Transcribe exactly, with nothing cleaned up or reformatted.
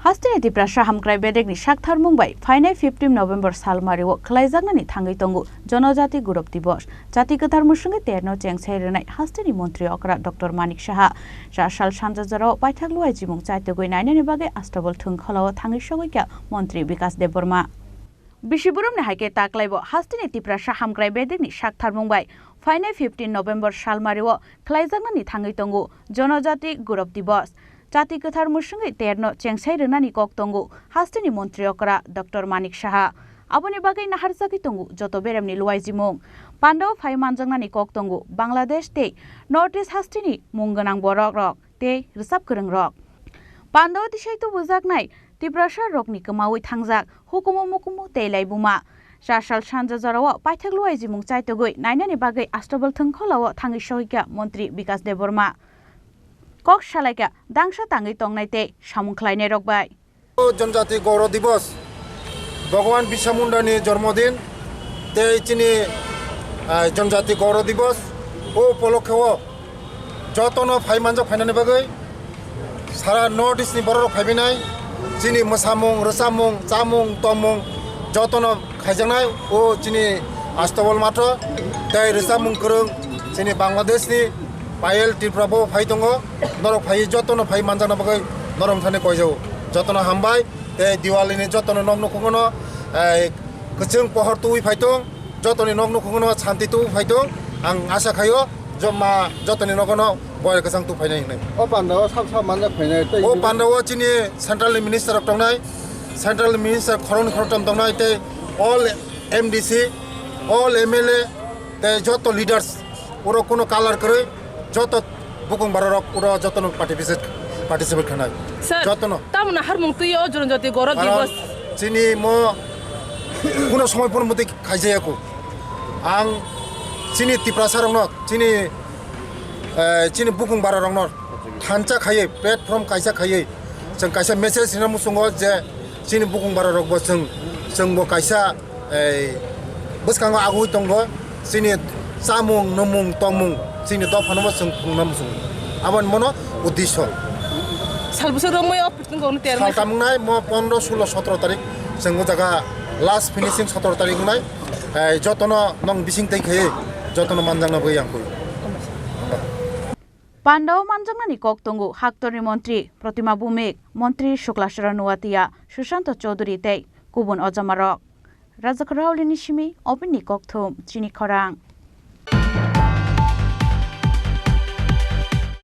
Hasteni Tiprasa hamkrai bedekni saktharmung bai phainai fifteen November salmario khwlaijaknani thangwi tongo Jonojati Gourob Divos. Jati kwthar mwswngwi terno chengsai rwnai hasteni montri okra Doctor Manik Saha. Chasal sanja jorao paithak luaijimung chaitugwi nainani bagwi Astabol thwngkholao thangwi sogwi kha montri Bikas Debbarma. Bisi boromni hai khe taklaibo hasteni Tiprasa hamkrai bedekni saktharmung bai phainai fifteen November salmario khwlaijaknani thangwi tongo Jonojati Gourob Divos. Jati kwthar mwswngwi terno chengsai rwnani kok tongo hasteni montri okra Doctor Manik Saha. Aboni bagwi naharjagwi tongo joto beremni luaijimung. Pandao phai manjaknani kok tongo Bangladesh tei North East hasteni mung gwnang borok rok tei rwchap kwrwng rok. Pandao tisai tubujaknai Tiprasa rokni kwmawi thangjak hukumu mukumu tei laibuma. Chasal sanja jorao paithak luaijimung chaitugwi nainani bagwi Astabol thwngkholao thangwi sohikha montri Bikas Debbarma. Kok salaikha dangsa tangwi tongnai tei samung khlainai rok bai. O Jonojati Gourob Divos, Bhagwan Birsa Mundani jormodin tei chini, ah, Jonojati Gourob Divos. O upolokkhe o jotono phai manjak phainani bagwi sara North East ni borok rok phaibainai, chini mwsamung, rwchapmung, chamung, tongmung jotono khaijaknai o chini Astabol matho tei rwchapmung kwrwng chini Bangladesh ni Payal Tripura bo phai tongo, norok phai jotono phai manjakna bagwi norok thani koijago, jotono hambai tei Diwali ni jotono nok nukhungo no, eh, kwchwng pohor tubui phai tong. Jotoni nok nukhungo no santi tubu phai tong, ang asa khaio joma jotoni nogo no boyar kwchang tu phainai hinwi. O pandao sab sab manjak phainai tei O pandao chini central ni minister rok tongnai, central ni minister khoroknwi khoroktham tongnai tei all M D C, all M L A tei joto leaders oro kuno color kwrwi joto bukung bara rok oro jotono participate, participate khanai. Sir, jotono. Tamoni harmung twi o Jonojati Gourob Karon Divos. Chini mo kuno somoi pon muti khaijaya ko. Ang chini Tiprasa rokno, chini, eh, chini bukung bara rokno thansa khaiwi, platform kaisa khaiwi, chwng kaisa message rina muchungo je chini bukung bara rokbo chwng, chwngbo kaisa ei bwskango agui tongo, chini chamung, nwmung, tongmung, chini dophano bo chwng phunukna muchungo. Aboni bono uddesho. Sal bwswk romwi o phursing kok ni termai. Sal tamung nai mo pondro, sulo, sotro tarik chwng o jaga last finishing sotro tarik wngnai. Ei jotono nong bising tei khaiwi jotono manjakna bagwi ang koi. Pandao manjaknani kok tongo haktorni montri Protima Bhumik, montri Shukla Sharan Nuatia, Sushanto Chowdhury tei kubun ojamarok. Rajakhar Raolini simi opini kokthum chini khorang.